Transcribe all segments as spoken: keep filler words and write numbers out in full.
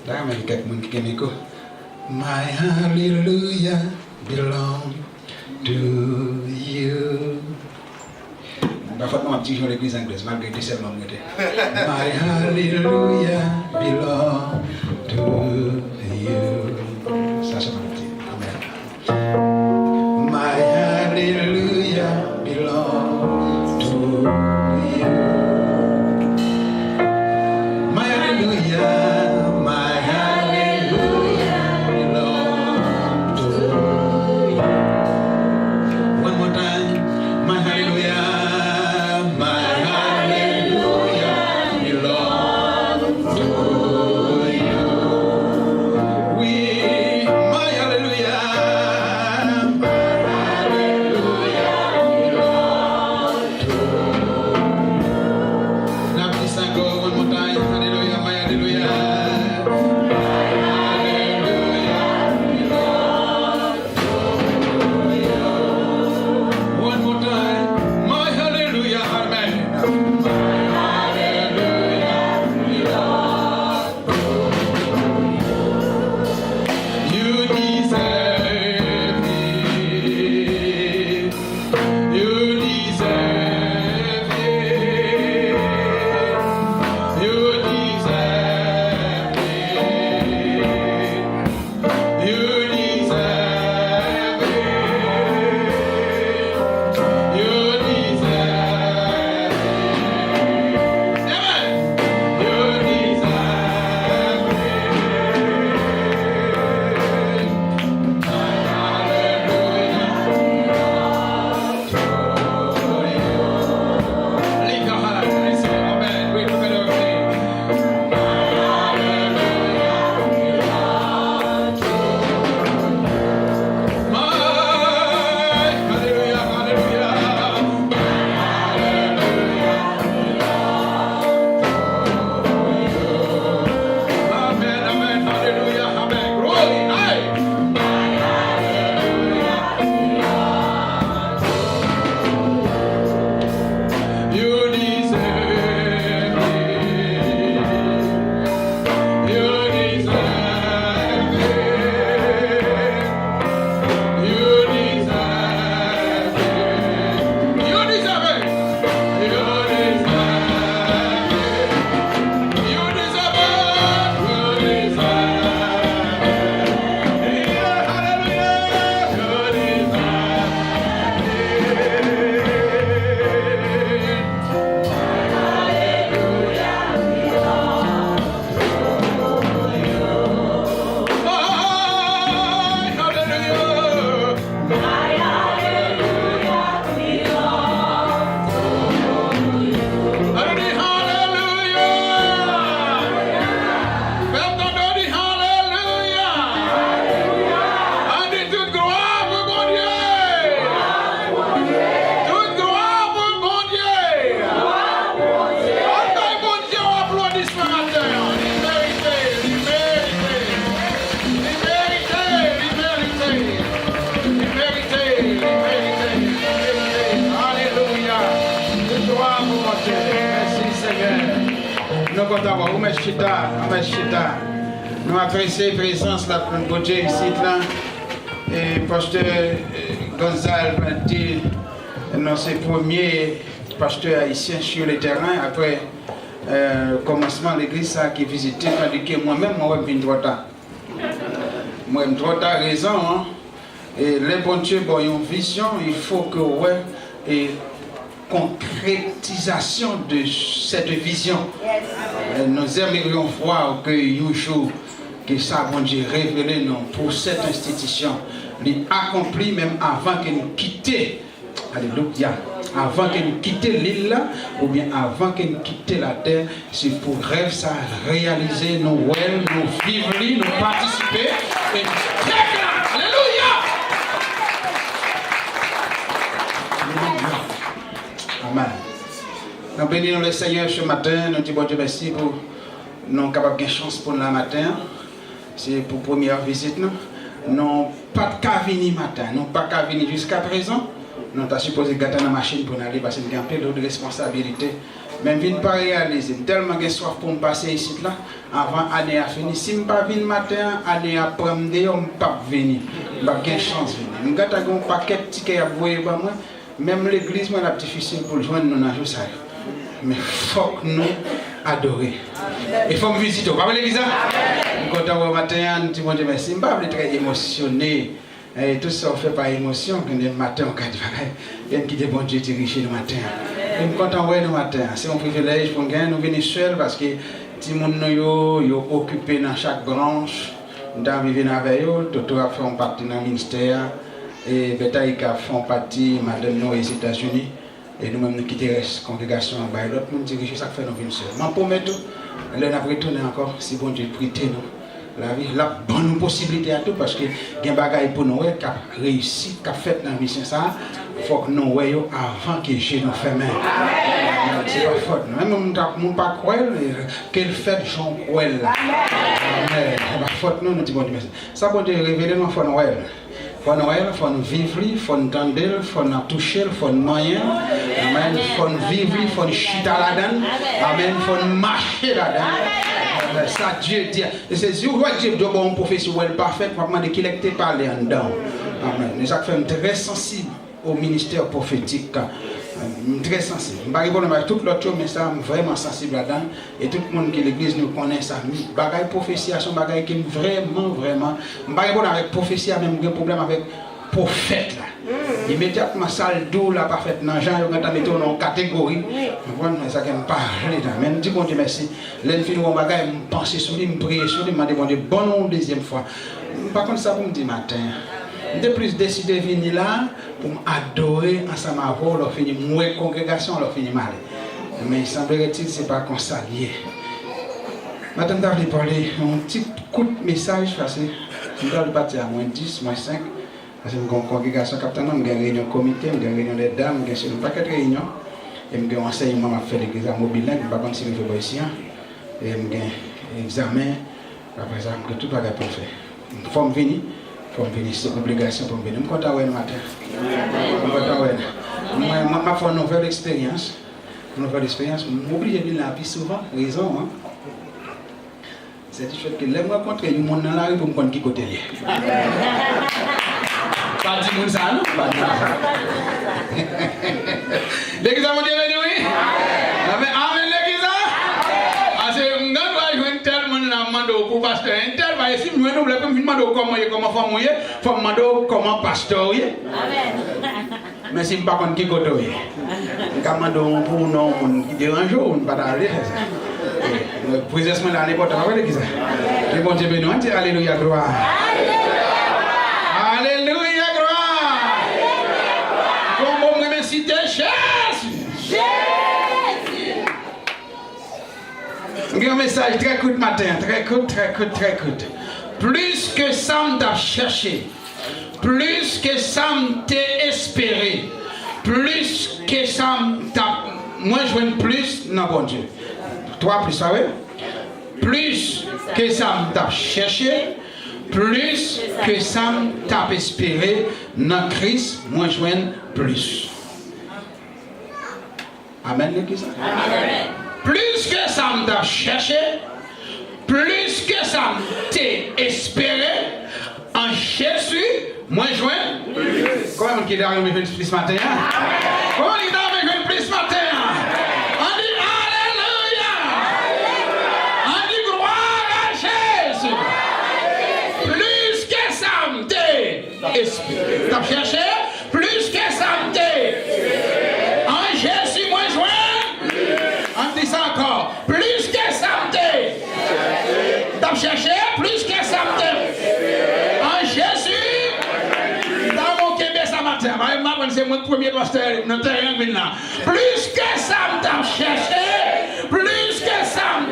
Ta renmen gen kèk moun ki gen mikwo. My hallelujah belong to you. M pa fòt non, m ap dirije yon legliz anglèz, malgre de sèl manm mwen te. My hallelujah belong to you. Sa sèlman m ap di. Amèn. My hallelujah belong to you. My hallelujah, my hallelujah belong to you. One more time. My hallelujah, my hallelujah belong to you. We, my hallelujah, my hallelujah belong to you. N ap di sa ankò, one more time. Hallelujah, my hallelujah, my hallelujah belong One more time. My hallelujah, amen. My hallelujah, Lord. You deserve it. You deserve it. You deserve it. You deserve it. You deserve it. Amen. You deserve it. Hallelujah. Lift your hands and say, Amen. We look at everything. My hallelujah, hallelujah. Amen, amen, hallelujah, amen. Glory, hey. You deserve it. You deserve it. You deserve it. You deserve it. You deserve it. You deserve it. You deserve it. Yeah, hallelujah. You deserve it. Pèp nan di alelouya. Ann di tout glwa pou Bondye. Tout glwa pou Bondye. Ann bay Bondye yon aplodisman maten an. Li merite, li merite. Li merite, li merite. Li merite, li merite, li merite. Alelouya. Tout glwa pou Bondye. Mèsi, Senyè. Nou kontan wè w. Ou mèt chita, ou mèt chita. Nou apresye prezans la, Bondye isit la. E pastè, e, Gonzalez te anonse premye pastè ayisyen sur le terrain apre, e, kòmansman legliz sa ki vizite, tandike mwen menm, mwen wè m vin twò ta. Mwen m twò ta, rezon an, e lè Bondye ba w yon vizyon, il faut que w wè, e concrétisation de cette vision. Yes. Euh, nous aimerions voir que yon jou, ke sa Bondye revele nou pou cette institution, li akonpli menm avan ke n kite, alelouya, avan ke n kite lil la, oubyen avan ke n kite latè, se pou rèv sa reyalize, nou wè l, nou viv li, nou patisipe, e n fè glas. Alelouya! Alelouya! Amen. Nou beni non le Senyè ce matin, nou di Bondye mèsi pou nou kapab gen chans pou n la maten an. Se pou premyè vizit nou. Nou pa t ka vini maten, nou pa ka vini jiskaprezan. Nou ta sipoze gentan nan machin pou n ale, paske n gen anpil lòt responsabilite. Men m vin pa reyalize, m tèlman gen swaf pou m pase isit la, anvan ane a fini. Si m pa vin maten an, ane a pran m deyò, m p ap vini. M p ap gen chans vini. M gentan gen yon pakèt tikè y ap voye ban mwen. Menm legliz mwen, l ap difisil pou l jwenn nou nan jou sa yo. Men fòk nou adore. E fò m vizite w. Pa vre legliz la? M kontan wè w maten an, nou di Bondye mèsi. M pa vle trè emosyone. E tout sa w fè pa emosyon, gen de maten w ka di bagay. Ann kite Bondye dirije nou maten an. E m kontan wè nou maten an. Se yon privilèj pou n genyen. Nou vini sèl paske timoun nou yo, yo okipe nan chak branch. M ta anvi vin avè yo. Toto ap fè yon pati nan ministè a. E Bètayika ap fè yon pati, madanm nou Ozetazini. E nou menm, nou kite rès kongregasyon an bay lòt moun dirije, sa k fè nou vin sèl. Mwen pwomèt ou, lè n ap retounen ankò, si Bondye prete nou lavi, l ap ban nou posiblite a tou, paske gen bagay pou nou wè k ap reyisi, k ap fèt nan misyon sa a. Fòk nou wè yo avan ke je nou fèmen. Se pa fòt nou. Menm moun ta, moun pa kwè l, ke l fèt jan w kwè l la. Amèn. Se pa fòt nou, nou di Bondye mèsi. Sa Bondye revele nou an, fò n wè l. Fò n wè l, fò n viv li, fò n tande l, fò n touche l, fò n manyen l. Amèn. Fò n viv li, fò n chita ladan l. Amèn. Fò n mache ladan l. Amèn. Sa Dye di. E se si w wè Dye di w ba w yon pwofesi, w wè l pa fèt, w ap mande kilè k te pale anndan w. Amèn. E sa k fè m trè sansib o ministè pwofetik. M trè sansib. M pa gen pwoblèm avèk tout lòt yo, men sa, m vrèman sansib ladan l. E tout moun ki legliz, nou konnen sa. M, bagay pwofesi a, se yon bagay ke m vrèman, vrèman, m pa gen pwoblèm avèk pwofesi a, men m gen pwoblèm avèk pwofèt la. Imedyatman, sa l di w la pa fèt nan jan, yo gentan mete w nan yon kategori. Ou konprann? Men sa ke m pa vle nan. Men m di Bondye mèsi. Lè m fin wè yon bagay, m panse sou li, m priye sou li, m mande Bondye ban nou yon dezyèm fwa. M pa konn sa pou m di maten an. M te plis deside vini la pou m adore ansanm avè w lè w fini. M wè kongregasyon an lè w fini m ale. Men sanbleretil se pa konsa l ye. Maten m ta vle pale yon ti kout mesaj, paske m ta vle pati a mwens dis, mwens senk, paske m gen yon kongregasyon k ap tann mwen, m gen reyinyon komite, m gen reyinyon dè dam, m gen yon pakèt reyinyon, e m gen yon ansèyman m ap fè legliz la, mobileng, m pa konn si rive bò isi an, e m gen egzamen, apre sa, m gen tout bagay pou m fè. Fò m vini, fò m vini, se obligasyon pou m vini. M kontan wè nou maten. M kontan wè nou. Mwen, mwen, m ap fè yon nouvèl eksperyans. Yon nouvèl eksperyans, m oblije vin la pi souvan. Rezon an, se difèt ke lè m rankontre yon moun nan lari pou m konn ki kote l ye. Pa di moun sa a, non. Pa di moun sa a. Legliz la, Bondye beni w, wi. Amèn. Amèn, legliz la. Ase m gen dwa jwenn tèl moun la, m mande w pou pastè entèl, paske si m jwenn ou, lè pou m vin mande w kòman w ye, kòman fanmi w ye, fò m mande w kòman pastè w ye. Amèn. Men si m pa konn ki kote w ye, m ka mande w pou non moun ki deranje w, m pa ta vle fè sa. E, prezans mwen la, l enpòtan, pa vre, legliz la? Ke Bondye beni w, ann di alelouya, glwa. Alelouya, glwa. Bon, bon, m renmen site Jezi. M gen yon mesaj trè kout maten an, trè kout, trè kout, trè kout. Plis ke sa m t ap chèche, plis ke sa m te espere, plis ke sa m t ap, mwen jwenn plis nan Bondye. Twa plis, pa vre? Plis ke sa m t ap chèche, plis ke sa m t ap espere nan Kris, mwen jwenn plis. Amèn, legliz la. Amèn. Plis ke sa m t ap chèche, plis ke sa m te espere, an Jezi, mwen jwenn plis. Konbyen moun ki ta renmen jwenn plis maten an? Konbyen moun ki ta renmen jwenn plis maten an? Ann di alelouya! Ann di glwa a Jezi! Plis ke sa m te esp-, t ap chèche, plis ke sa m te. An Jezi, mwen jwenn. Ann di sa ankò. Plis ke sa m te. T ap chèche, plis ke sa m te. An Jezi. M ta renmen w kenbe sa maten an. Paske m aprann se mwen k premye pastè nan tèren an k vin la. Plis ke sa m t ap chèche, plis ke sa m.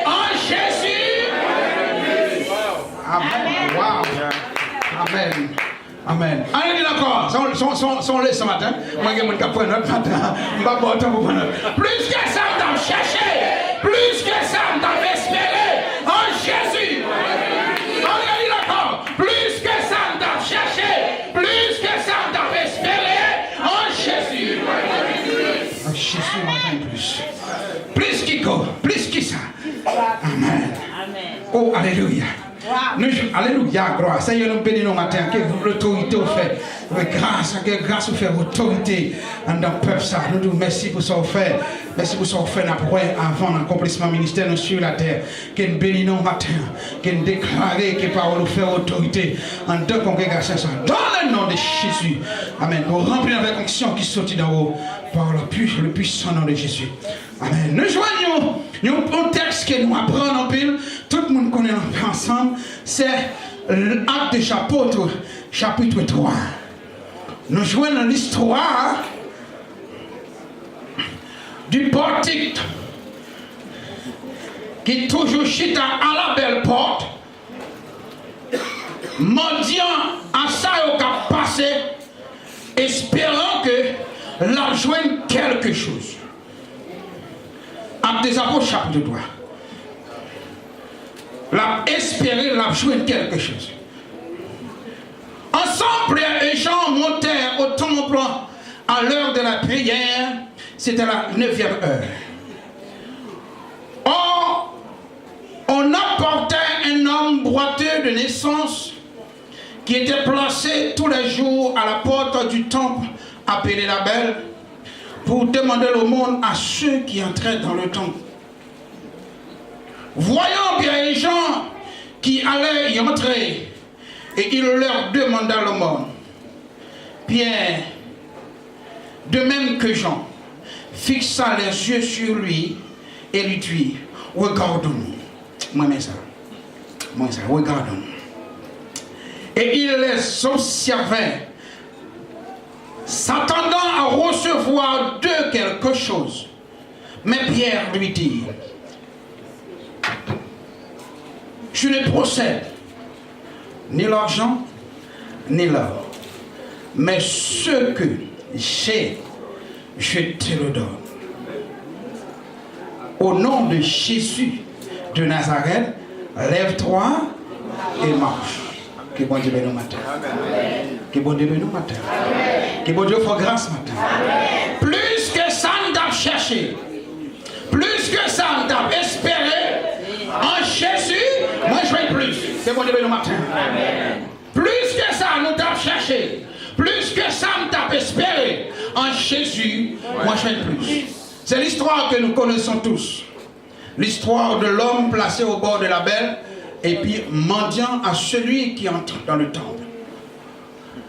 An Jezi. Amèn. Wow. Amèn. Amèn. Ann li l ankò. Se yon, se yon, se yon, se yon leson maten. Mwen gen moun k ap pran nòt maten. M p ap ba w tan pou pran nòt. Plis ke sa m t ap chèche, plis ke sa m t ap espere. An Jezi. Ann li l ankò. Plis ke sa m t ap chèche, plis ke sa m t ap espere. An Jezi. An Jezi, mwen jwenn plis. Oh, alelouya. Nou, alelouya, glwa. Senyè, nou beni nou maten an. Ke lotorite ou fè, ke gras, ke gras ou fè otorite anndan pèp sa. Nou di w mèsi pou sa ou fè. Mèsi pou sa ou fè. N ap wè avan akonplisman ministè nou sou latè. Ke n beni nou maten an. Ke n deklare ke pawòl ou fè otorite anndan kongregasyon sa. Dans le nom de Jésus. Amèn. Nou ranpli avèk onksyon ki soti d'en haut. Par le pui-, le puissant nom de Jésus. Amèn. Nou jwenn yon, yon, yon tèks ke nou aprann anpil. Tout moun konnen l ansanm. Se Actes des Apôtres, chapitre twa. Nou jwenn listwa du portique ki toujou chita a la bèl pòt, mandyan a sa yo k ap pase, esperan ke l ap jwenn kèlke choz. Actes des Apôtres, chapitre twa. L ap espere l ap jwenn kèlke choz. Ensemble, Pierre et Jean montèrent au temple à l'heure de la prière, c'était la neuvième heure. Or, on apportait un homme boiteux de naissance, qui était placé tous les jours à la porte du temple, appelé la Belle, pour demander l'aumône à ceux qui entraient dans le temple. Voyant Pierre et Jean qui allaient y entrer, et il leur demanda l'aumône. Pierre, de même que Jean, fixa les yeux sur lui et lui dit, Regarde-nous. Mwen renmen sa. Mwen renmen sa. Regarde-nous. Et il les observait, s'attendant à recevoir d'eux quelque chose. Mais Pierre lui dit, Je ne possède ni l'argent, ni l'or, mais ce que j'ai, je te le donne. Au nom de Jésus de Nazareth, lève-toi et marche. Ke Bondye beni w maten. Ke Bondye beni w maten. Ke Bondye fè w gras maten. Plis ke sa n t ap chèche, plis ke sa n t ap espere, an Jezi, mwen jwenn plis. Ke Bondye beni w maten. Plis ke sa nou t ap chèche, plis ke sa m t ap espere, an Jezi, mwen jwenn plis. C'est l'histoire que nous connaissons tous. L'histoire de l'homme placé au bord de la belle et puis mendiant à celui qui entre dans le temple.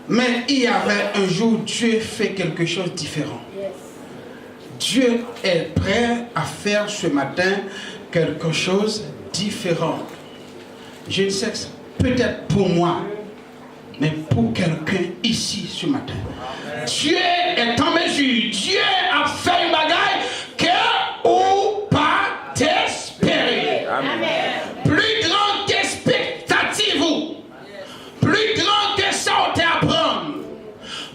Mais il y avait un jour, Dieu fait quelque chose de différent. Dieu est prêt à faire ce matin quelque chose de différent. Je ne sais, peut-être pour moi, mais pour quelqu'un ici ce matin, Dieu est en mesure, Dieu a fait un bagay ke ou pa t espere. Amen. Pli gran ke ekspektativ ou, pli gran ke sa w te aprann,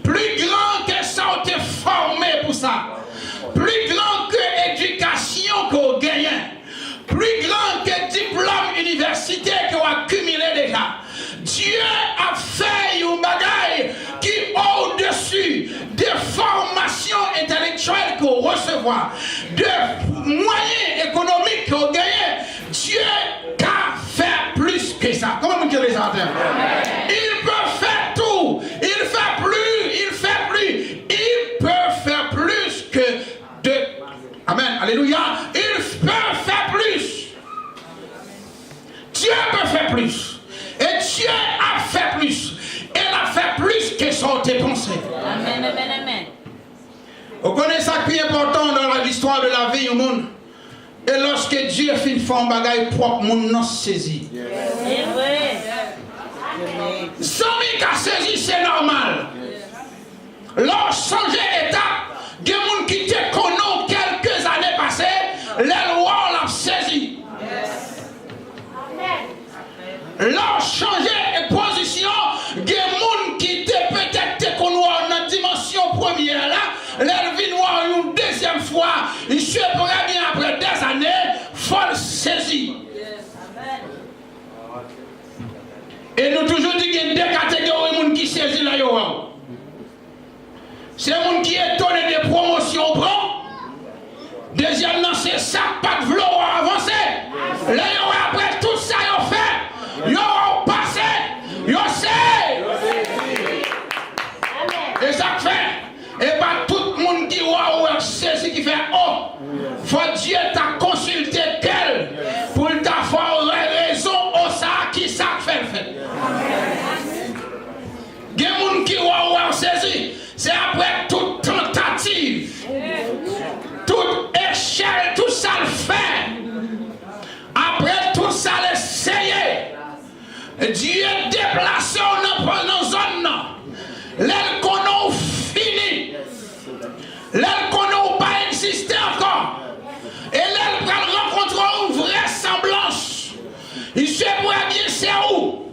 pli gran ke sa w te fòme pou sa, pli gran ke edikasyon ke w genyen, pli gran ke diplòm inivèsite ke w akimile deja. Dye ap fè yon bagay ki odesi de fòmasyon entèlektyèl ke w resevwa, de mwayen ekonomik ke w genyen. Dye ka fè plis ke sa. Konbyen moun ki rele sa maten? Il peut faire tout. Il fait plus. Il fait plus. Il peut faire plus que de Amen. Alelouya. Il peut faire plus. Dieu peut faire plus. E Dye ap fè plis. E l ap fè plis ke sa w te panse. Amen, amen, amen. Ou konnen sa k pi enpòtan nan la, listwa de lavi yon moun? E lòske Dye fin fè yon bagay, pwòp moun nan sezi. Se vre. Zanmi ka sezi, se nòmal. Lè w chanje etap, gen moun ki te konnen w kèlke zane pase, lè l wè w, l ap sezi. Lè w chanje pozisyon, gen moun ki te petèt te konn wè w nan dimansyon premyè la, lè l vin wè w yon dezyèm fwa, se premye apre dèzane, fò l sezi. E nou toujou di gen de kategori moun ki sezi lè yo wè w. Se moun ki etone de pwomosyon w pran. Dezyèm nan, se sa k pa t vle w avanse. Lè yo wè apre tout sa yo Dye deplase w nan, nan zòn nan. Lè l konnen w fini. Lè l konnen w pa egziste ankò. E lè l pral rankontre w vrèsanblans. Li se premye, se ou.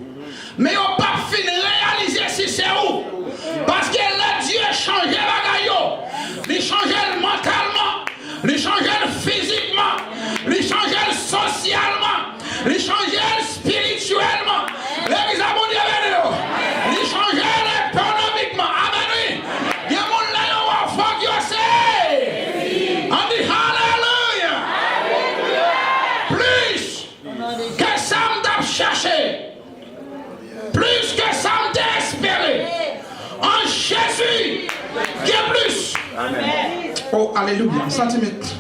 Men yo p ap fin reyalize si se ou. Paske lè Dye chanje bagay yo, li chanje l mantalman, li chanje l fizikman, li chanje l sosyalman, li chanje l espirityèlman. Legliz la, Bondye beni yo. Li chanje l ekonomikman. Amèn, wi. Gen moun la yo wè fòk yo se. Ann di alelouya. Plis ke sa m t ap chèche. Plis ke sa m te espere. An Jezi, gen plis. Amèn. Oh, alelouya. Santi m t-,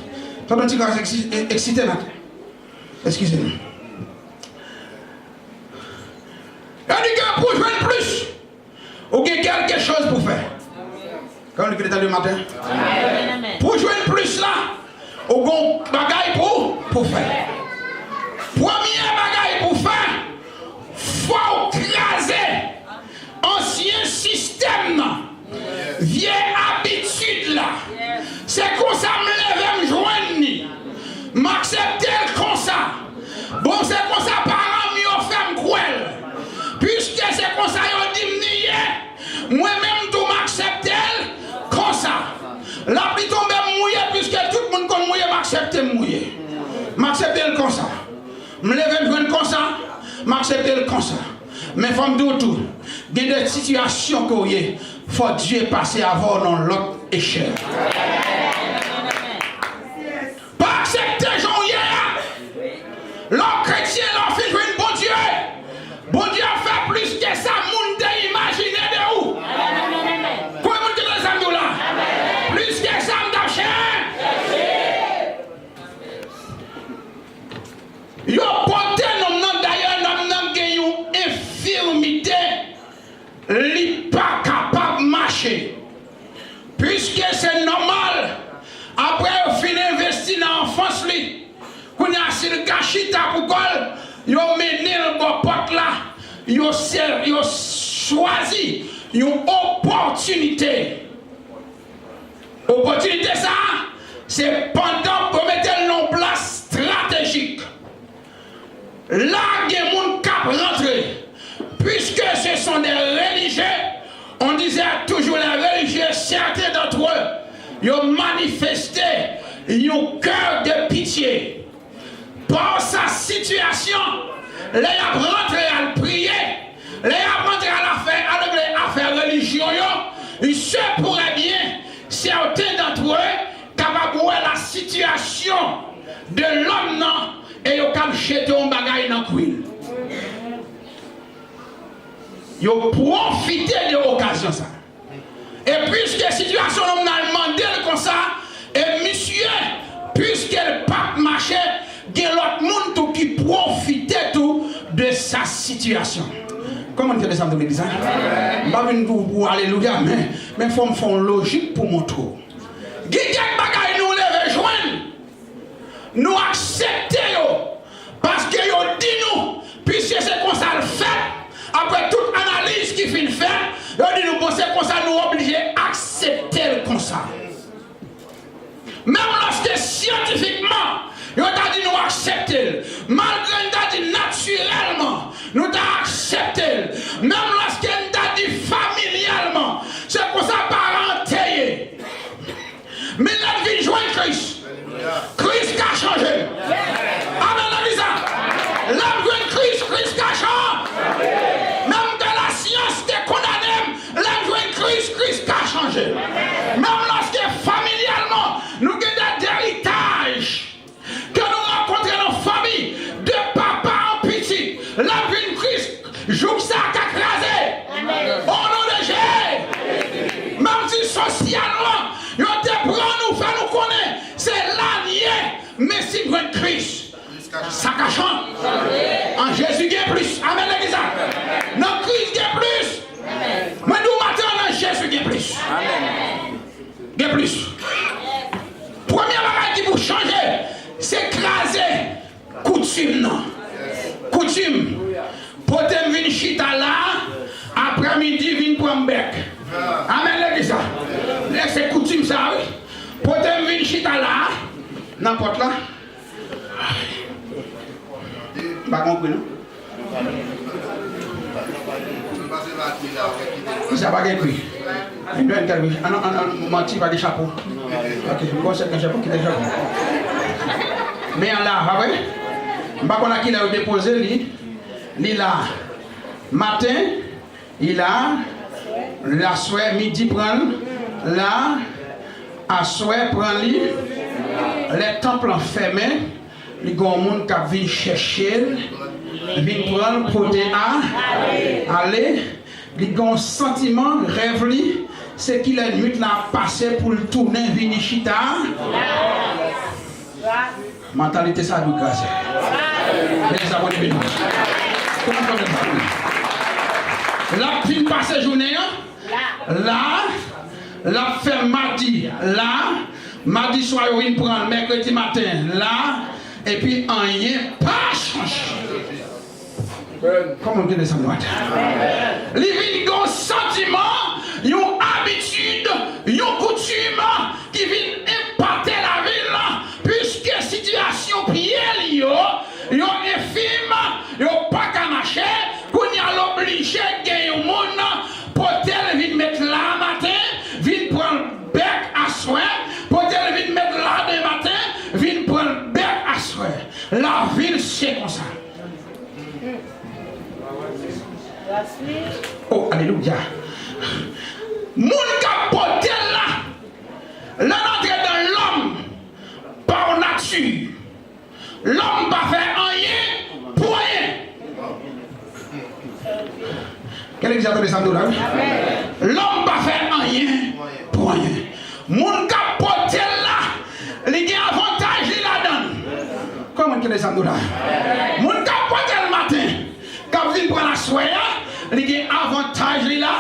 santi yon ti kras eksi-, e-, eksite maten. Eskize m. Yo di ke pou jwenn plis, ou gen kèlke choz pou fè. Kòman nou te tande maten? Pou jwenn plis la, ou gon bagay pou, pou fè. Premye bagay pou fè, fò w kraze ansyen sistèm nan, vye abitid la. Se konsa m leve, m jwenn li. M aksepte l konsa. Bon, se konsa paran m yo fè m kwè l. Piske se konsa yo di m li ye, mwen menm tou m aksepte l konsa. Lapli tonbe m mouye, piske tout moun konn mouye, m aksepte m mouye. M aksepte l konsa. M leve m jwenn konsa, m aksepte l konsa. Men fò m di w tou, gen de sitiyasyon ke w ye, fò Dye pase avè w nan yon lòt echèl. Pa aksepte jan w ye a. Lè w kretyen, lè w fin jwenn Bondye, Bondye ap fè plis ke sa moun te imajine de ou. Konbyen moun ki tande sa m di w la? Plis ke sa m t ap chèche. Yo pote nonm nan, dayè nonm nan gen yon enfimite, li pa kapab mache. Piske se nòmal, apre yo fin envesti nan anfans li, kounye a si l ka chita pou kò l, yo mennen l bò pòt la, yo sè-, yo chwazi yon opòtinite. Opòtinite sa a, se pandan yo mete l nan yon plas estratejik. La gen moun k ap rantre. Puisque ce sont des religieux, on disait toujours les religieux, certains d'entre eux, yo manifeste yon kè de pitye. Pawòl sa sitiyasyon, lè y ap rantre al priye, lè y ap rantre al afè, al regle afè relijyon yo, il se pourrait bien, certains d'entre eux kapab wè la situation de l'homme nan e yo kab jete yon bagay nan kwi l. Yo pwofite de okazyon sa. E piske sitiyasyon nonm nan al mande l konsa, e misye, piske l pa t mache, gen lòt moun tou ki pwofite tou de sa sitiyasyon. Kòman n fè de sa m legliz la? M pa vin pou, pou alelouya, men, men fò m fè yon lojik pou montre w. Gen kèk bagay nou leve jwenn. Nou aksepte yo, paske yo di nou, piske se konsa l fèt, apre tout analiz ki fin fèt, yo di nou, bon, se konsa nou oblije aksepte l konsa. Menm lòske syantifikman, yo ta di nou aksepte l, malgre n ta di natirèlman, nou ta aksepte l, menm lòske n ta di familyèlman, se konsa paran an te ye. Men lè l vin jwenn Kris, Kris ka chanje l. Amèn, legliz la. Lè m jwenn Kris, Kris ka chanje. Menm ke lasyans te kondane m, lè m midi, vin pran m bèk. Amèn, legliz la. Lè se koutim sa, wi. Pote m vin chita la, nan pòt la. M pa konprann, non. Sa pa gen kwi. Gen kwi. An, an, an, manti, pa gen chapo. Ok, m konsèt nan chapo, kite chapo. Men an la, pa vre? M pa konn a kilè yo depoze li. Li la. Maten, li la. Laswè, midi pran l. La. Aswè, pran li. Lè tanp lan fèmen, li gen yon moun k ap vin chèche l, vin pran l, pote a, ale. Li gen yon santiman, rèv li, se kilè nwit la ap pase pou l tounen vini chita. Mantalite sa dwe kraze. Men sa, Bondye beni nou. Kòman pwoblèm sa, wi. L ap fin pase jounen an la, l ap fè madi la, madi swa yo vin pran l, mèkredi maten la, epi anyen pa chanje. Kòman ki desann dwat? Li vin gen yon santiman, yon abitid, yon koutim ki vin enpakte lavi l, piske sitiyasyon pye li yo, yo enfim, yo pa ka mache. Kounye a, l oblije gen yon moun pote l vin met la maten, vin pran l bèk aswè, pote l vin met la demen maten, vin pran l bèk aswè. Lavi l se konsa. Oh, alelouya. Moun k ap pote l la, lè n antre dan lòm, pa w nati, lòm pa fè anyen pou anyen. Kèl legliz a tande sa m di w la, wi? Lòm pa fè anyen pou anyen. Moun k ap pote l la, li gen avantaj li ladan l. Kòman ki desann nou la? Moun k ap pote l maten, k ap vin pran l aswè a, li gen avantaj li la.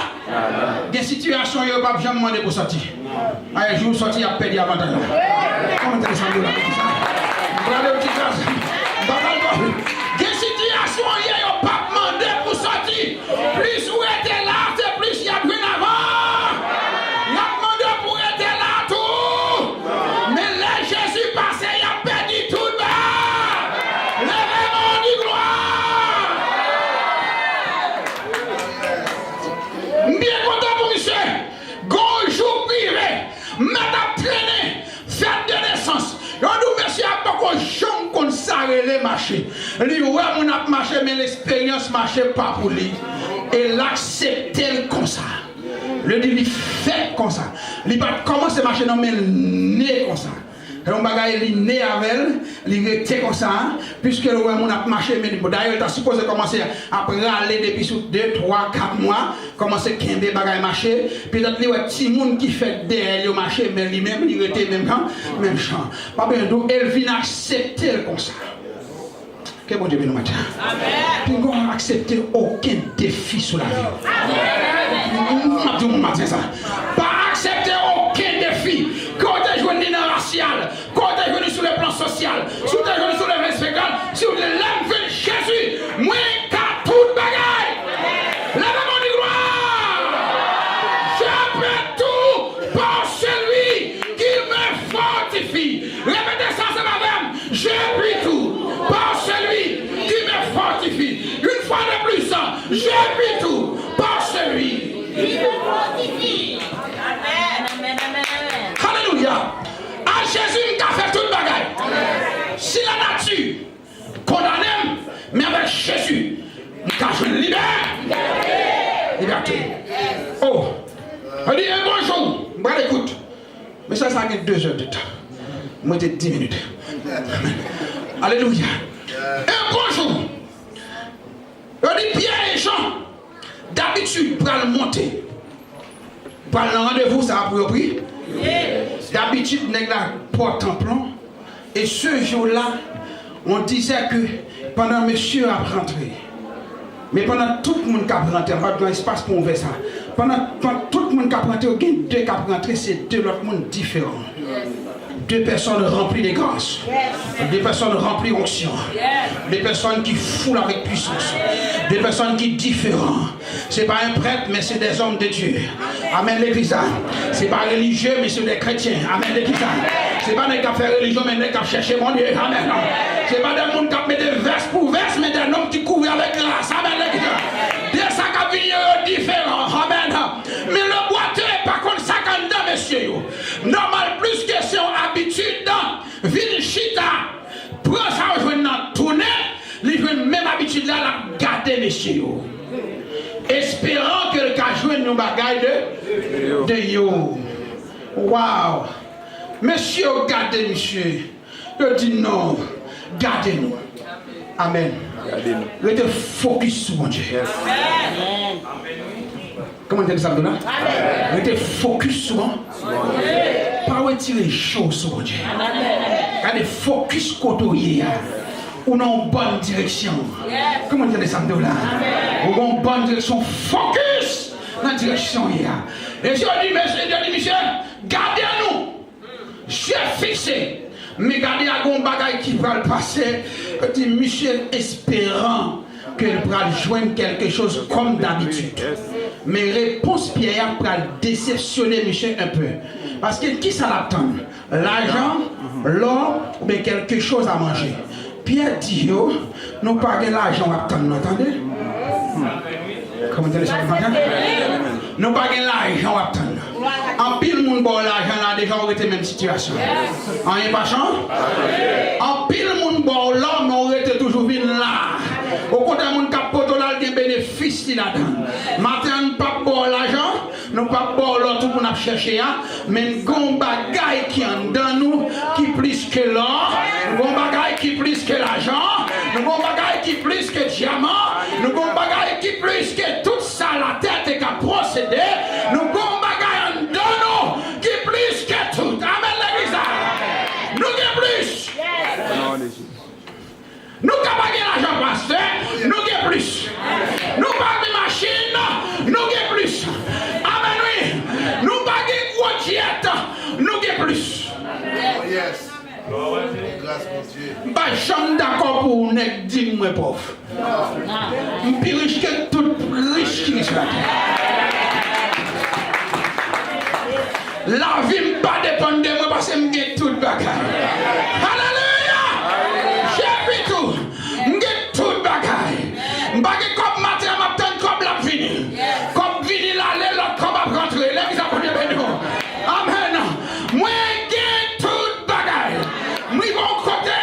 Gen sitiyasyon yo p ap janm mande pou sòti. Ayè, jou w sòti, y ap pèdi avantaj la. Kòman ki desann nou la? Pou ki sa? M prale w ti gaz. M pa pral ba w. Gen sitiyasyon ye, yo p ap mande pou sòti. Plis ou rete la, se plis y ap jwenn avan. Y ap mande w pou rete la tou. Men lè Jezi pase, y ap pèdi tout bagay. Leve men w, di glwa. M byen kontan pou misye. Gon jou k rive, mèt ap trennen, fèt de nesans. Yo di w mesye a poko janm konn sa rele mache. Li wè moun ap mache, men lesperyans mache pa pou li. E l aksepte l konsa. Li di li fèt konsa. Li pa t kòmanse mache non, men l ne konsa. Se yon bagay li ne avè l, li rete konsa, piske l wè moun ap mache, men li, dayè, l ta sipoze kòmanse ap rale depi sou de, twa, kat mwa, kòmanse kenbe bagay mache, petèt li wè timoun ki fèt dèyè l yo mache, men li menm, li rete menm jan, menm jan. Pa bezwen di w, e l vin aksepte l konsa. Ke Bondye beni w maten an. Amèn. Pinga w aksepte okenn defi sou lavi w. Amèn. M ap di w maten sa. Pa aksepte okenn defi. Ke w te jwenn li nan rasyal, ke w te jwenn li sou le plan sosyal, si w te jwenn li sou le plan espektral, si w te lè m vin Jezi, mwen ka tout bagay. Leve men w di glwa. Je peux tout par celui qui me fortifie. Repete sa ansanm avè m. Je puis tout par celui qui me fortifie. Une fois de plus, je puis tout par celui qui me fortifie. Amen, amen, amen, amen. Alelouya. A Jezi, m ka fè tout bagay. Si lanati kondane m, men avèk Jezi, m ka jwenn libè-, libète. Oh, li di, un bon jour, m pral ekoute. Mesaj sa gen de zè de tan. Mwen te di minit. Alelouya. Un bon jour, yo di Pyè e Jan, dabitid, pral monte. Pral nan randevou sa a pou yo priye. Dabitid, nèg la pran tanp lan. Et ce jour-là, on disait que pandan mesye ap rantre, men pandan tout moun k ap rantre, an pa t gen espas pou ouvè sa. Pandan, pandan tout moun k ap rantre, gen de k ap rantre, se de lòt moun diferan. Des personnes remplies de grâce. Des personnes remplies d'onction. Des personnes qui foulent avec puissance. Des personnes qui différent. C'est pas un prêtre, mais c'est des hommes de Dieu. Amen, legliz la. Se pa relijye, men se de kretyen. Amen, legliz la. Se pa nèg k ap fè relijyon, men nèg k ap chèche Bondye. Amen. Se pa de moun k ap mete vès pou vès, men de nonm ki kouvri avèk gras. Amen, legliz la. De sa k ap vini yo, yo diferan. Amen. Men le boiteux pa konn sa k anndan mesye yo. Nòmal, pliske se yon abitid, vin chita, pran sa w jwenn nan, tounen, li jwenn menm abitid la, l ap gade mesye yo. Esperan ke l ka jwenn yon bagay de, de yo. Waw! Mesye yo gade misye. Yo di non, gade nou. Amen. Gade nou. Rete fokis sou Bondye. Yes. Kòman tande sa m di w la? Rete fokis sou Bondye. Pa retire je w sou Bondye. Gade fokis kote w ye a. Ou nan yon bòn direksyon. Kòman tande sa m di w la? Ou nan yon bòn direksyon. Fokis nan direksyon w ye a. E si yo di mesye, yo di misye, gade nou. Je fikse. Men gade a gon bagay ki pral pase. Yo di misye esperan ke l pral jwenn kèlke choz kòm dabitid. Men repons Pyè a pral desepsyone misye un peu. Paske kisa l ap tann? Lajan, lò, oubyen kèlke choz a manje. Pyè di yo, nou pa gen lajan w ap tann nan, tande? Kòman tande sa maten? Nou pa gen lajan w ap tann nan. Anpil moun ba w lajan la, deja w rete menm sitiyasyon. Anyen pa chanje. Anpil moun ba w lò, men w rete toujou vin la. Okontrè, moun k ap pote w la, l gen benefis li ladan l. Maten an, n p ap ba w lajan. Nou p ap ba w lò tou pou n ap chèche a, men n gen yon bagay ki anndan nou ki plis ke lò, nou gen yon bagay ki plis ke lajan, nou gen yon bagay ki plis ke dyaman, nou gen yon bagay ki plis ke tout sa latè te ka posede, nou gen yon bagay anndan nou ki plis ke tout. Amèn, legliz la. Nou gen plis. Nou ka pa gen lajan pastè, nou gen plis. Nou pa gen machin, nou gen plis. Amèn wi. Nou pa gen gwo jet, nou gen plis. Yes. Gras Bondye. M pa janm dakò pou nèg di m mwen pòv. M pi rich ke tout rich ki gen sou latè. Lavi m pa depann de mwen paske m gen tout bagay. Alelouya! Jezi tou, m gen tout bagay. M pa gen kòb maten an, m ap tann kòb la ap vini. Kòb vini, l ale, lòt kòb ap rantre. Legliz la, Bondye beni w. Amèn. Mwen gen tout bagay. M rive yon kote,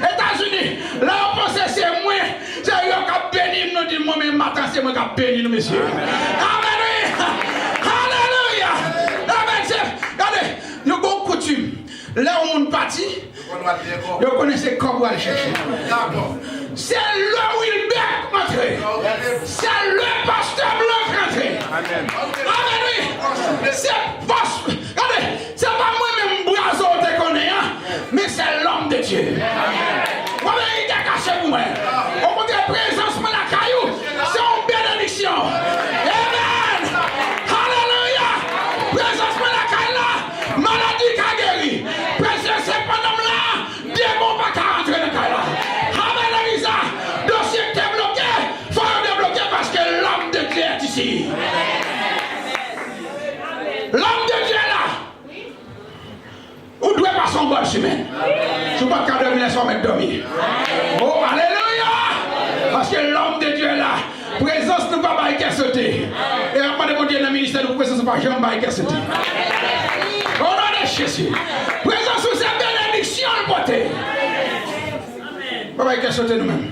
Etazini, lè yo panse se mwen, se yo k ap beni m, nou di m, mwen menm maten, se mwen k ap beni nou, mesye. Amèn, wi. Alelouya. Amèn. Se, gade, nou gen yon koutim. Lè yon moun pati, yo konnen se kòb w al chèche. Se lè Wilbert antre. Se lè pastè Blanc antre. Amèn, wi. Se pastè Gade, se pa mwen menm Brazo w te konnen an, men se lòm de Dye. Mwen menm, li te kache pou mwen. Okontrè, prezans mwen lakay ou, se yon benediksyon. Amèn. Alelouya. Prezans mwen lakay la, maladi ka geri. Prezans se pandan m la, demon pa ka rantre nan kay la. Amèn, legliz la. Dosye ki te bloke, fò yo debloke paske l'homme de Dieu est ici. L'homme de Dieu la. Ou dwe pase yon bòn simen. Si w pa t ka dòmi lè sa, w mèt dòmi. Oh, alelouya! Paske l'homme de Dieu la. Prezans nou pa bay kè sote. E w ap mande Bondye nan ministè nou pou prezans nou pa janm bay kè sote. O non de Jezi. Prezans ou se benediksyon l pote. Pa bay kè sote nou menm.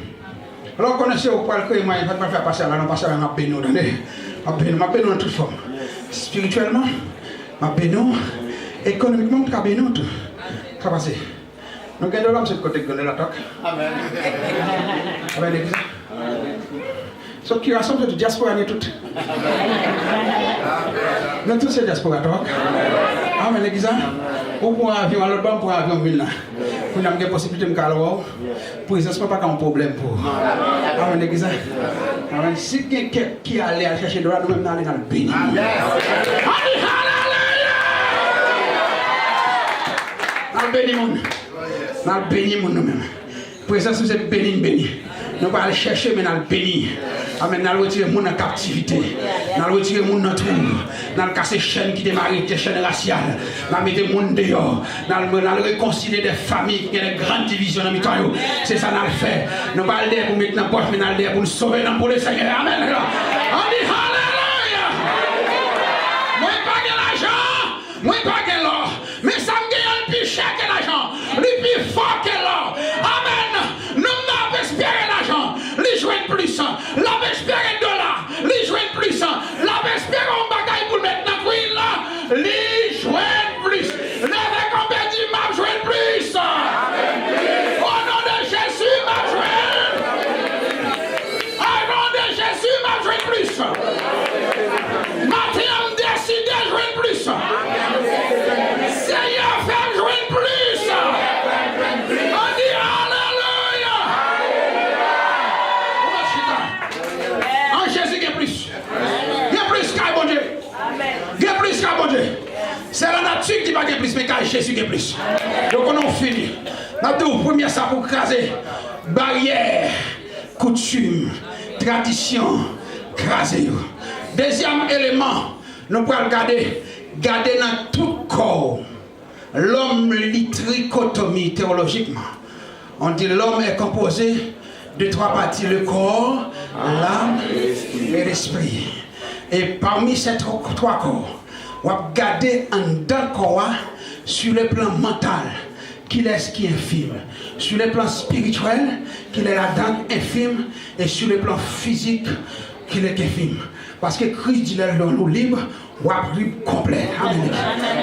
Lè w konnen se ou k pral kreye mwayen, pa t pral fè pastè la, non, pastè la, m ap beni w, tande. M ap beni w, m ap beni w nan tout fòm. Espirityèlman, m ap beni w. Ekonomikman, m ka beni w tou. Sa pase. Nou gen dola, m sot kote gen dola tòk. Amèn. Amèn, legliz la. Sot ki rason, sot dyaspora, nou tout. Nou tout se dyaspora tòk. Amèn, legliz la. Ou pran avyon, al lòt bò, m pran avyon, m vin la. Kounye a m gen posiblite m ka al wè w. Prezans mwen pa ka yon pwoblèm pou ou. Amèn, legliz la. Amèn. Si gen kèk ki ale al chèche dola, nou menm n ale n al beni. Amèn. Alelouya! N ap beni moun. N ap beni moun nou menm. Prezans nou se beni n beni. Nou pa al chèche, men n al beni. Amèn. N al retire moun nan kaptivite. N al retire moun nan twou. N al kase chèn ki te mare, ki te chèn rasyal. N al mete moun deyò. N al, n al rekonsilye de fanmi ki gen de gran divizyon nan mitan yo. Se sa n al fè. Nou pa al dèyè pou met nan pòch, men n al dèyè pou n sove nanm pou Lesenyè. Amèn. Ann di alelouya. Mwen pa gen lajan. Mwen pa gen lò, men sa m genyen an pi chè ke lajan, li pi fò ke lò. Amèn. Nonm nan ap espere lajan, li jwenn plis. L ap espere dola, li jwenn plis. L ap espere yon bagay pou l met nan kwil, li jwenn plis. Leve kanpe, di, "M ap jwenn plis." O non de Jezi, m ap jwenn. O non de Jezi, m ap jwenn plis. Maten an, m deside jwenn plis. Senyè, fè m jwenn plis. Ann di alelouya. Ou mèt chita. An Jezi gen plis. Gen plis kay Bondye. Gen plis kay Bondye. Se lanati ki pa gen plis, men kay Jezi gen plis. Yo konnen w fini. M ap di w, premye sa pou kraze baryè. Koutim, tradisyon, kraze yo. Dezyèm eleman, nou pral gade, gade nan tout kò w. Lòm li trikotomi teyolojikman. On dit l'homme est composé de trois parties, le corps, l'âme et l'esprit. Et parmi ces tro- trois corps, w ap gade anndan kò a, sur le plan mental, kilès ki enfim. Sur le plan spirituel, kilè ladan enfim. Et sur le plan physique, kilè k enfim. Paske Kris di lè l rann ou lib, w ap lib konplè. Amèn.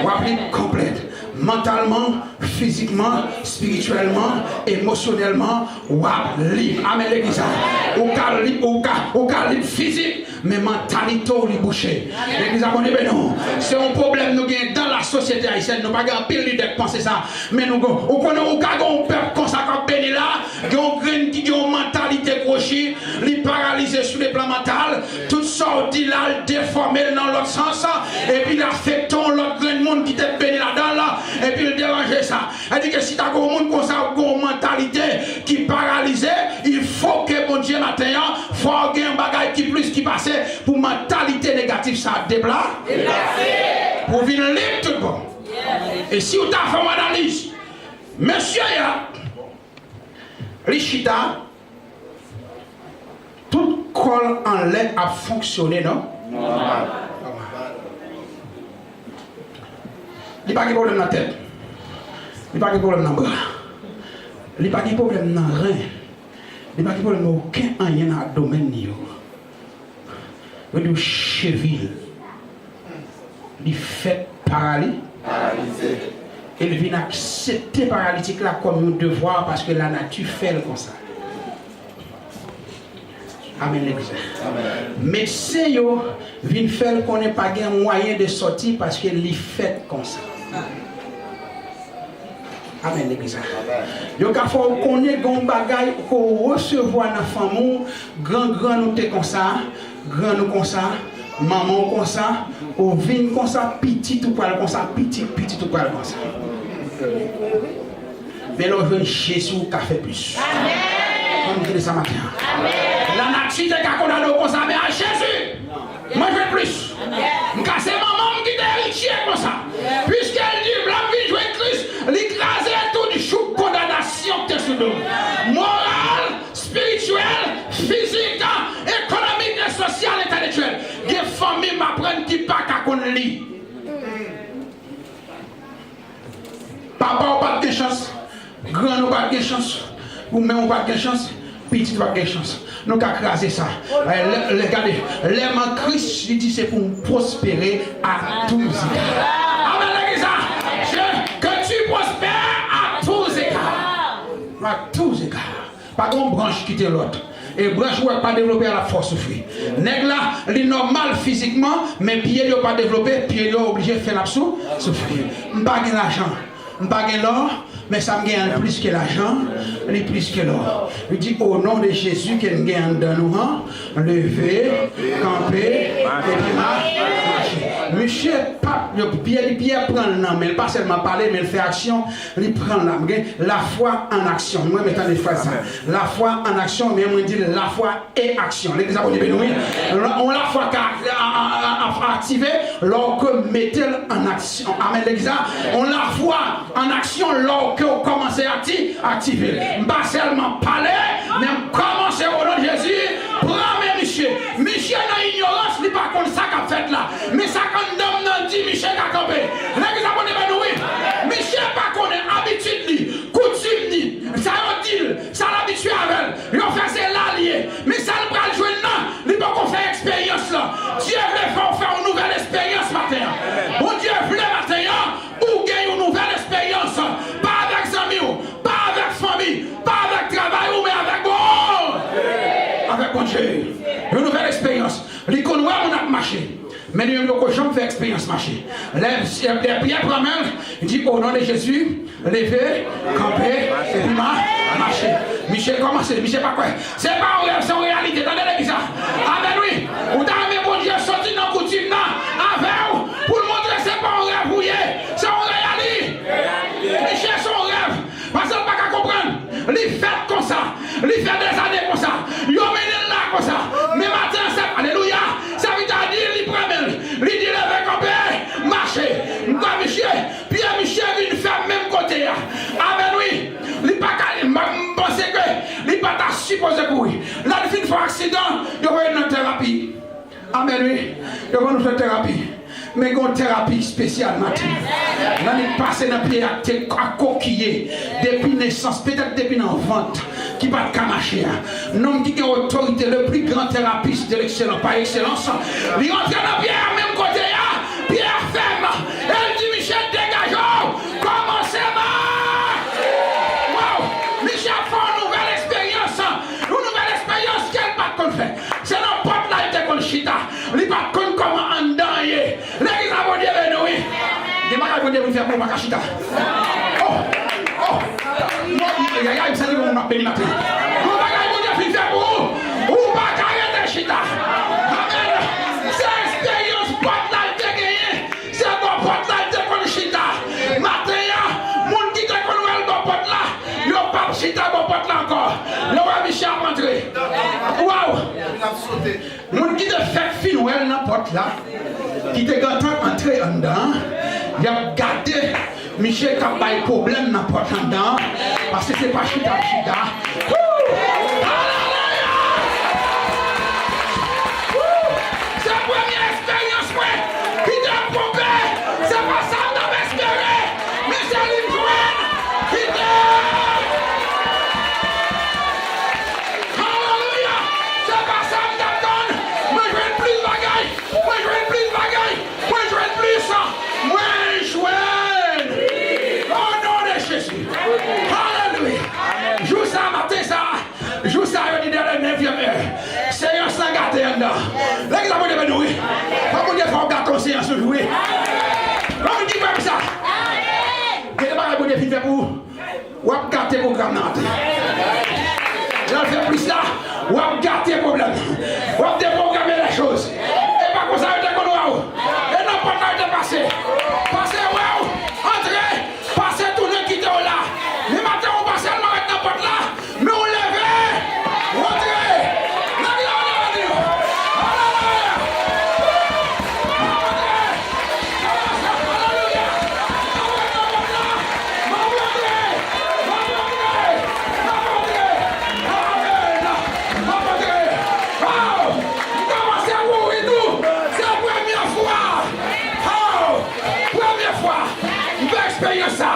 W ap lib konplè. Mantalman, fizikman, espirityèlman, emosyonèlman, w ap lib. Amèn, legliz la. Ou ka lib, ou ka, ou ka lib fizik, men mantalite w li bouche. Legliz la, Bondye beni w. Se yon pwoblèm nou gen dan la sosyete ayisyèn. Nou pa gen anpil lidè k panse sa. Men nou gen, ou konnen ou ka gen yon pèp konsa k ap beni la, gen yon grenn ki gen yon mantalite kwochi, li paralize sou le plan mantal, tout sa w di la, l defòme l nan lòt sans, epi l afekte yon lòt grenn moun ki te beni ladan l, epi l deranje sa. Sa di ke si ta gen yon moun konsa, ou gen yon mantalite ki paralize, il faut que Bondye maten an, fò w gen yon bagay ki plis ki pase pou mantalite negatif sa a depla-, pou vin lib tout bon. E si w ta fè yon analiz, mesye a, li chita, tout kò l anlè ap fonksyone, non? Nòmal. Li pa gen pwoblèm nan tèt. Li pa gen pwoblèm nan bra. Li pa gen pwoblèm nan ren. Li pa gen pwoblèm nan okenn anyen nan domèn li yo. Yo di w chevi l. Li fèt parali-, paralize. E l vin aksepte paralitik la kòm yon devwa paske lanati fè l konsa. Amèn, legliz la. Amèn. Medsen yo vin fè l konnen pa gen mwayen de sòti paske li fèt konsa. Amèn, legliz la. Amèn. Yo ka fè w konnen gen yon bagay ke w resevwa nan fanmi w, gran grann ou te konsa, grann ou konsa, manman w konsa, ou vin konsa, pitit ou pral konsa, pitit pitit ou pral konsa. Men lè w jwenn Jezi, ou ka fè plis. Amèn. Ann kriye sa maten an. Amèn. Lanati te ka kondane w konsa, men a Jezi, mwen jwenn plis. Amèn. M ka se manman m ki te eritye konsa. Piske l di, lè m vin jwenn Kris, li kraze tout jouk kondanasyon ki te sou do m. Moral, espirityèl, fizik, ekonomik e sosyal, entèlektyèl. Gen fanmi m aprann ki pa ka konn li. Papa w pa t gen chans, grann ou pa t gen chans, ou menm ou pa t gen chans, pitit ou pa t gen chans. Nou ka kraze sa. Eh, lè, lè, gade, lè m an Kris, li di se pou m pwospere a tout zega. Amèn, legliz la. Je, que tu prospères à tous égards. À tous égards. Pa gen yon branch kite lòt. E branch ou wè k pa devlope a, l ap fè w soufri. Nèg la, li nòmal fizikman, men pye l yo pa devlope, pye l yo oblije fè l ap sou, soufri. M pa gen lajan, m pa gen lò, Men sa m gen an plis ke lajan, li plis ke lò. Li di, o non de Jezi ke n gen anndan nou an, leve, kanpe, epi ma-, mache. Misye pa, yo, Pyè, li, Pyè pran l nan men l, pa sèlman pale, men l fè aksyon, li pran l la. M gen lafwa an aksyon. Mwen, mwen tande fraz sa. Lafwa an aksyon, men mwen di lafwa e aksyon. Legliz la, Bondye beni w, wi. On lafwa ka a-, a-, a-, a-, aktive lè w ke mete l an aksyon. Amèn, legliz la. On lafwa an aksyon lè w ke w kòmanse akti-, aktive l. M pa sèlman pale, men m kòmanse o non de Jezi, pran men misye. Misye nan inyorans, li pa konn sa k ap fèt la. Men sa k anndan m nan di misye ka kanpe. Legliz la, Bondye beni w, wi. Misye pa konnen abitid li, koutim li, sa yo di l, sa l abitye avè l. Yo fè se la l ye. Men sa l pral jwenn nan, li poko fè eksperyans lan. Dye vle fè w fè yon nouvèl eksperyans maten an. Bondye vle maten an, ou gen yon nouvèl eksperyans. Pa avèk zanmi w, pa avèk fanmi, pa avèk travay ou, men avèk Bon-, avèk Bondye. Yon nouvèl eksperyans. Li konn wè moun ap mache. Men li menm li poko janm fè eksperyans mache. Lè, lè Pyè pran men l, li di, o non de Jezi, leve, kanpe, epi ma-, mache. Misye kòmanse, misye pa kwè. Se pa yon rèv, se yon reyalite. Tande legliz la. Amèn, wi. Ou ta renmen Bondye soti nan koutim nan avè w pou l montre se pa yon rèv ou ye. Se yon reyali-, misye se yon rèv. Paske l pa ka konprann. Li fèt konsa. Li fè dèzane konsa. Yo mennen l la konsa. Men maten an, sa, alelouya, sa vin ta di, li pran men l. Li di, leve kanpe, mache. M kwè misye, pye misye vin fè menm kote a. Amèn, wi. Li pa ka, m, m panse ke li pa ta sipoze kouri. Lè l fin fè aksidan, yo voye l nan terapi. Amèn, wi. Yo ban nou fè terapi. Men gen yon terapi espesyal maten. Nan li pase nan pye a te akokiye depi nesans, petèt depi nan vant, ki pa t ka mache a. Nonm ki gen otorite, le plus grand therapiste de l'excellence, par excellence, li rantre nan pye a menm kote a, pye a fèm. E l di, misye, degaje w, kòmanse mache. Waw! Misye ap fè yon nouvèl eksperyans. Yon nouvèl eksperyans ke l pa t konn fè. Se nan pòt la l te konn chita. Li pa t konn kòman anndan an ye. Legliz la, Bondye beni w, wi. Gen bagay Bondye vin fè pou ou, ou pa ka chita. Oh! Oh! Mon, yayay, m santi yon moun ap beni maten. Gen bagay Bondye vin fè pou ou, ou pa ka rete chita. Amèn. Se eksperyans pòt la l te genyen. Se bò pòt la l te konn chita. Maten an, moun ki te konn wè l bò pòt la, yo p ap chita bò pòt la ankò. Yo wè misye ap antre. Waw! Moun ki te fèk fin wè l nan pòt la, ki te gentan antre anndan an, y ap gade misye k ap bay pwoblèm nan pòt anndan an, paske se pa chita l chita. Woo! Alelouya! Woo! Se premye eksperyans mwen ki te twonpe. Se pa sa m t ap espere. Men se li m jwenn ki te. Alelouya! Se pa sa m t ap tann. Mwen jwenn plis bagay. Mwen jwenn plis bagay. Mwen jwenn plis. Mwen jwenn. O non de Jezi. Alelouya. Jou sa, maten sa, jou sa yo di dèyè nevyèm è. Seyans lan gate anndan. Legliz la, Bondye beni w, wi. Fò Bondye fè w gate yon seyans yon jou, wi. Bon, di frè m sa. Gen de bagay Bondye fin fè pou ou. W ap gate pwogram nan. Lè l fè plis la, w ap gate pwoblèm. W ap deprograme lè choz. E pa konsa yo te konn wè w. E nan pòt la yo te pase. Pase wè w, antre, pase tounen kite w la. Men maten ou pa sèlman ret nan pòt la, men ou leve, ou antre. Legliz la, ou leve di yo. Alelouya. Alelouya. M kòmanse kouri tou. Se premye fwa. Oh! Premye fwa. M fè eksperyans sa.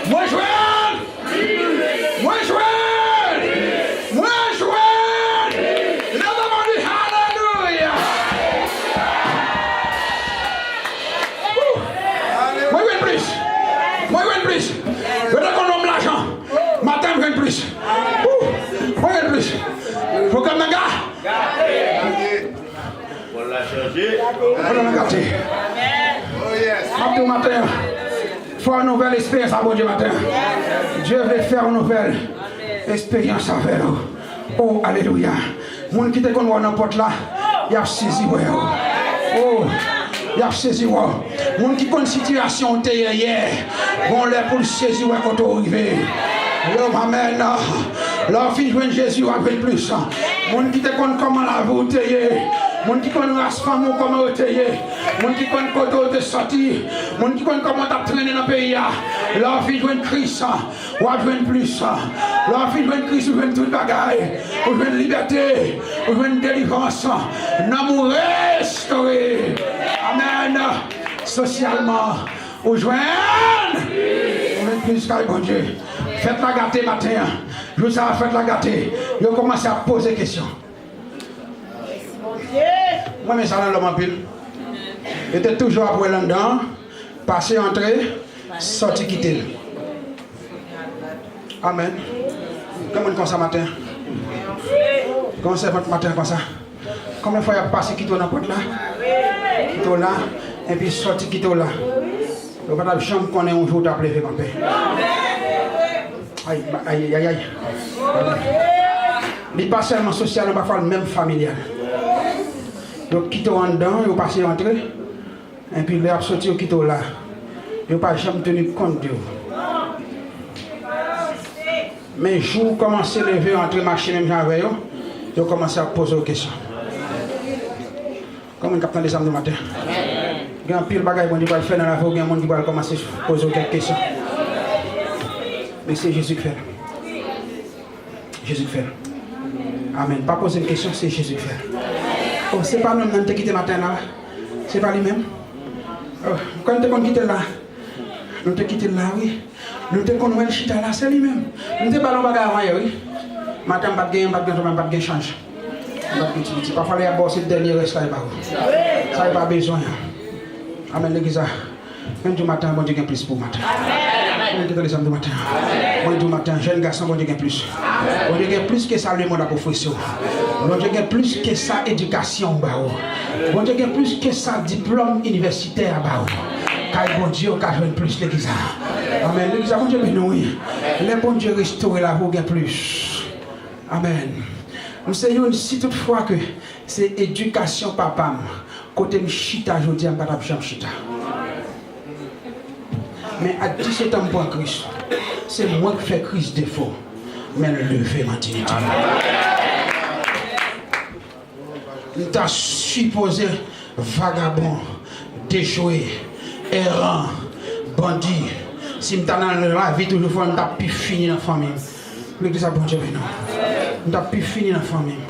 Mwen jwenn. Mwen jwenn. Mwen jwenn. Leve men w di alelouya. Woo! Mwen jwenn plis. Mwen jwenn plis. Yo te konn nonm lajan. Maten m jwenn plis. Woo! Mwen jwenn plis. Pwogram nan ga. Pwogram nan gate. M ap di w maten an. Fè yon nouvèl eksperyans ak Bondye maten. Dye vle fè yon nouvèl eksperyans avè w. Oh, alelouya. Moun ki te konn wè w nan pòt la, y ap sezi wè w. Oh, y ap sezi wè w. Moun ki konn sitiyasyon w te ye yè, gon lè pou l sezi wè kote w rive. Yo, amèn. Lè w fin jwenn Jezi, w ap jwenn plis. Moun ki te konn kòman lavi w te ye, moun ki konn ras fanmi w kòman yo te ye, moun ki konn kote w te sòti, moun ki konn kòman w t ap trennen nan peyi a, lè w fin jwenn Kris, w ap jwenn plis. Lè w fin jwenn Kris, ou jwenn tout bagay. Ou jwenn libète, ou jwenn delivrans. Nanm ou restore. Amèn. Sosyalman, ou jwenn. Ou jwenn plis kay Bondye. Fèt la gate maten an. Jou sa a, fèt la gate. Yo kòmanse ap poze kesyon. Mwen renmen sa nan lòm anpil. Yo te toujou ap wè l anndan, pase antre, sòti kite l. Amèn. Gen moun konsa maten? Gen yon sèvant maten konsa? Konbyen fwa y ap pase kite w nan pòt la? Kite w la, epi sòti kite w la. Yo pa t ap janm konnen yon jou w t ap leve kanpe. Ay, ay, ay, ay, ay. Li pa sèlman sosyal, men pafwa l menm familyal. Yo kite w anndan, yo pase antre. Epi lè y ap soti, yo kite w la. Yo pa janm teni kont de w. Men jou w kòmanse leve, antre, mache menm jan avè yo, yo kòmanse ap poze w kesyon. Konbyen moun k ap tande sa m di maten? Gen anpil bagay Bondye pral fè nan lavi w, gen moun ki pral kòmanse poze w kèk kesyon. Men se Jezi k fè l. Jezi k fè l. Amèn. Pa poze m kesyon, se Jezi k fè l. Oh, se pa nou menm nan te kite maten la? Se pa li menm? Oh, m kwè n te konn kite l la. Nou te kite l la, wi. Nou te konn wè l chita la, se li menm. M te ba l yon bagay avan yè, wi. Maten m pa t gen, m pa t gen, m pa t gen chanj. M pa t gen ti piti. Pafwa lè y ap ba w se dènye rès la y ba w. Sa y pa bezwen an. Amèn, legliz la. Mwen di w maten an, Bondye gen plis pou w maten. Mwen di w maten an, jèn gason, Bondye gen plis. Bondye gen plis ke sa lemonn ap ofri w. Bondye gen plis ke sa edikasyon w ba w. Bondye gen plis ke sa diplòm inivèsitè a ba w. Kay Bondye, ou ka jwenn plis legliz la. Amèn. Legliz la, Bondye beni w, wi. Lè Bondye restore lavi w, gen plis. Amèn. M se youn, si tout fwa ke se edikasyon papa m, kote m chita jodi a, m pa t ap janm chita. Men a disèt an m pran Kris. Se mwen k fè Kris defo, men l leve m an diyite. M ta sipoze vagabon, dechwe, eran, bandi. Si m ta nan lavi toujou, fò m ta pi fini nan fanmi m. Legliz la, Bondye beni w. M ta pi fini nan fanmi m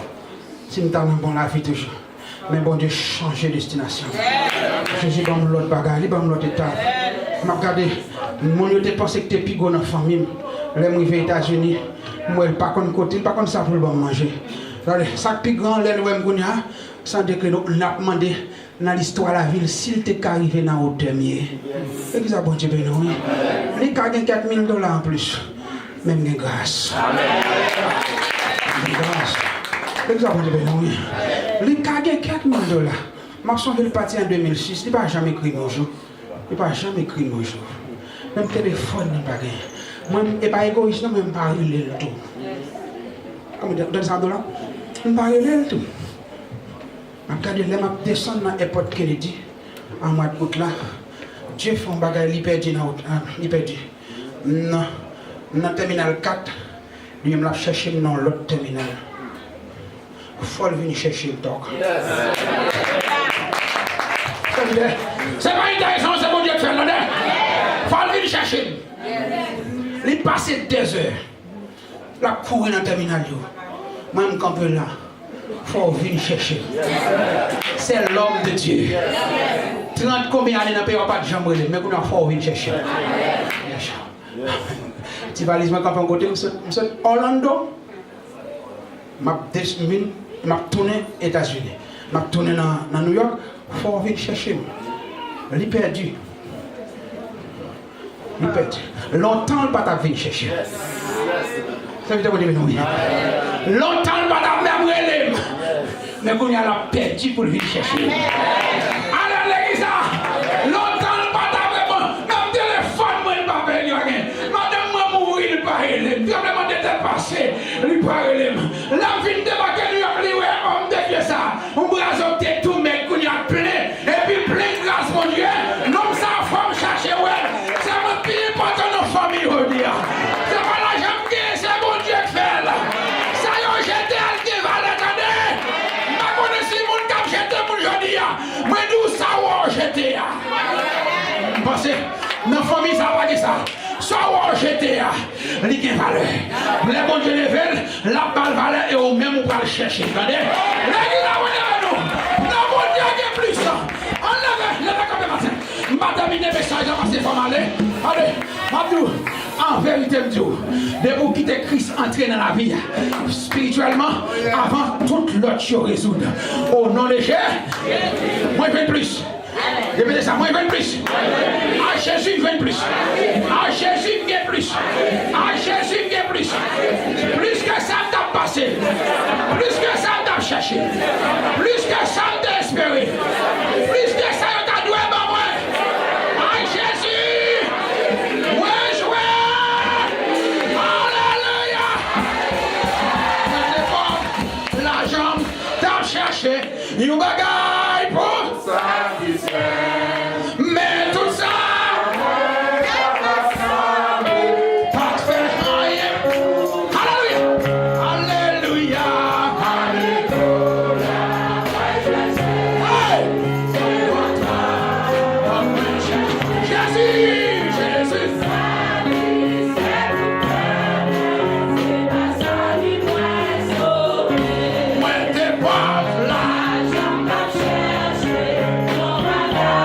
si m ta nan bon lavi toujou. Men Bondye chanje destinasyon. Jezi ban m lòt bagay, li ban m lòt etap. M ap gade, moun yo te panse ki te pi gwo nan fanmi m. Lè m rive Etazini, m wè l pa konn kote, li pa konn sa pou l ban m manje. Gade, sa k pi gran, lè l wè m kounye a, sa deklare nou, n ap mande nan listwa lavi l si l te ka rive nan wotè m ye. Legliz la, Bondye beni w, wi. Li ka gen kèk mil dola anplis. Men m gen gras. M gen gras. Legliz la, Bondye beni w, wi. Li ka gen kèk mil dola. M ap sonje l pati an de mil sis, li pa janm ekri m yon jou. Li pa janm ekri m yon jou. Menm telefòn li pa genyen. Mwen, e pa egoyis non, men m pa rele l tou. Kòman di, w tande sa m di w la? M pa rele l tou. M ap gade lè m ap desann nan èpòt Kennedy, an mwa d out la, Dye fè yon bagay, li pèdi nan wout, ah, li pèdi. M nan, m nan tèminal kat, li menm l ap chèche m nan yon lòt tèminal. Fò l vin chèche m, dòk. Se pa entèresan, se Bondye k fè l, tande. Fò l vin chèche m. Li pase dèzè. L ap kouri nan tèminal yo. Mwen, m kanpe la. Fò w vin chèche m. C'est l'homme de Dieu. Trant konbyen ane nan peyi a, w pa t janm rele m, men kounye a fò w vin chèche m. Ti valiz mwen kanpe yon kote, m sot, m sot Orlando. M ap des-, m vin, m ap tounen Etazini. M ap tounen nan, nan New York. Fò w vin chèche m. Li pèdi. Li pèdi. Lontan l pa t ap vin chèche m. Sèvitè Bondye beni w, wi. Lontan l pa t ap menm rele m. Men kounye a l ap pèdi pou l vin chèche m. Ale legliz la. Lontan l pa t ap reponn. Menm telefòn Li pa rele m. L ap vin debake Nouyòk, li wè òm de Dye sa. Yon brazo k te tou mèg, kounye a plen, epi plen gras Bondye. Nonm sa fò m chache wè l. Se mwen k pi enpòtan nan fanmi jodi a. Se pa lajan m genyen, se Bondye k fè l. Sa yo jete a, l gen valè, tande. M pa konnen si moun k ap jete moun jodi a. Mwen di w sa w wè w jete a. Panse, nan fanmi sa pa gen sa. Sa w wè w jete a, li gen valè. Lè Bondye leve l, l ap ba l valè e ou menm ou pral chèche. Tande? Legliz la, mwen leve nou. Nan Bondye gen plis. Ann leve, leve kanpe maten. M pa tèmine mesaj la pase fò m ale. Tande, m ap di w, an verite m di w, depi w kite Kris antre nan lavi a, espirityèlman, avan tout lòt yo rezoud. O non de Jezi, mwen jwenn plis. Repete sa, mwen jwenn plis. A Jezi, m jwenn plis. A Jezi, m gen plis. A Jezi, m gen plis. Plis ke sa m t ap pase. Plis ke sa m t ap chèche. Plis ke sa m te espere. Plis ke sa yo ta dwe ban mwen. A Jezi, mwen jwenn. Alelouya. Mwen te pòv, lajan m t ap chèche. Yon bagay pou satisfè. Men tout sa pa t fè anyen. Alelouya. Alelouya. Alelouya. Hey! Jezi, Jezi. Mwen te pòv, lajan m t ap chèche yon bagay.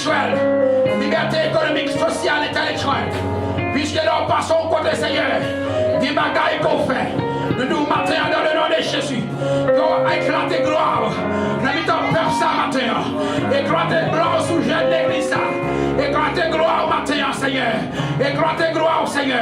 Libète ekonomik, sosyal, entèlektyèl. Piske lè w pase yon kote, Senyè, gen bagay ke w fè. Nou di w maten an, dans le nom de Jésus, ke w eklate glwa w nan mitan pèp sa maten an. Eklate glwa w sou jèn legliz sa. Eklate glwa w maten an, Senyè. Eklate glwa w, Senyè.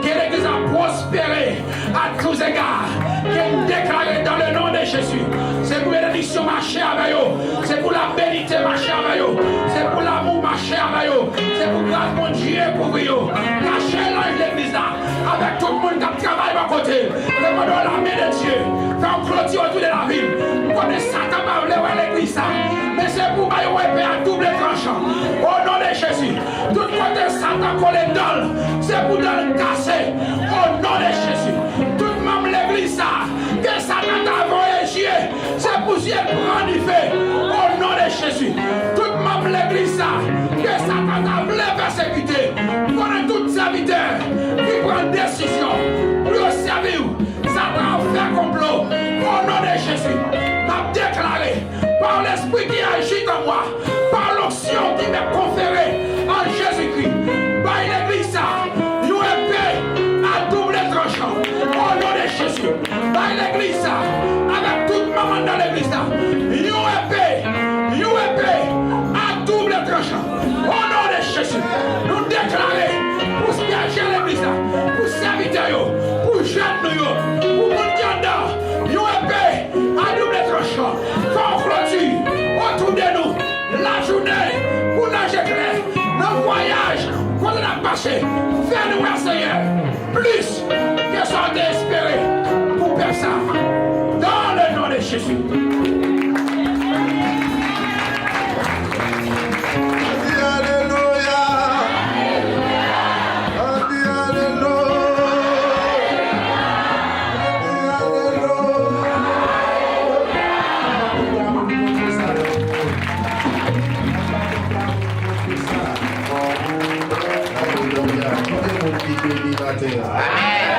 Ke legliz la pwospere à tous égards. Ke n deklare dans le nom de Jésus. Se pou benediksyon mache avè yo. Se pou labènite mache avè yo. Se pou lanmou mache avè yo. Se pou gras Bondye kouvri yo. Kache lanj legliz la avèk tout moun k ap travay bò kote l. Demande lame de Dye. Fè yon kloti otou de lavi m. M konnen Satan pa vle wè legliz sa. Men se pou bay yon epe a double tranchan. O non de Jezi. Tout kote Satan kole dan l, se pou dan l kase. O non de Jezi. Tout manm legliz sa, ke Satan ta voye zye, se pou zye l pran dife. O non de Jezi. Tout manm legliz sa, ke Satan ta vle pèsekite, konnen tout sèvitè ki pran desizyon pou yo sèvi w, Satan ap fè konplo. O non de Jezi, m ap deklare, pa Lespri ki aji an mwa, pa lonksyon ki mèt konfere an Jezikri, bay legliz sa yon epe a double tranchan. O non de Jezi, bay legliz sa, avèk tout manm anndan legliz la, yon epe, yon epe a double tranchan. O non de Jezi, nou deklare pou syèj legliz la, pou sèvitè yo, pou jèn nou yo, pou moun ki anndan, yon epe a double tranchan. Fè yon kloti otou de nou, lajounen, pou laj eklè, nan vwayaj, kote n ap mache, fè nou wè, Senyè, plis ke sa w te espere pou pèp sa. Dans le nom de Jésus. Alelouya. Alelouya. Alelouya. Alelouya. Konbyen moun ki beni maten an?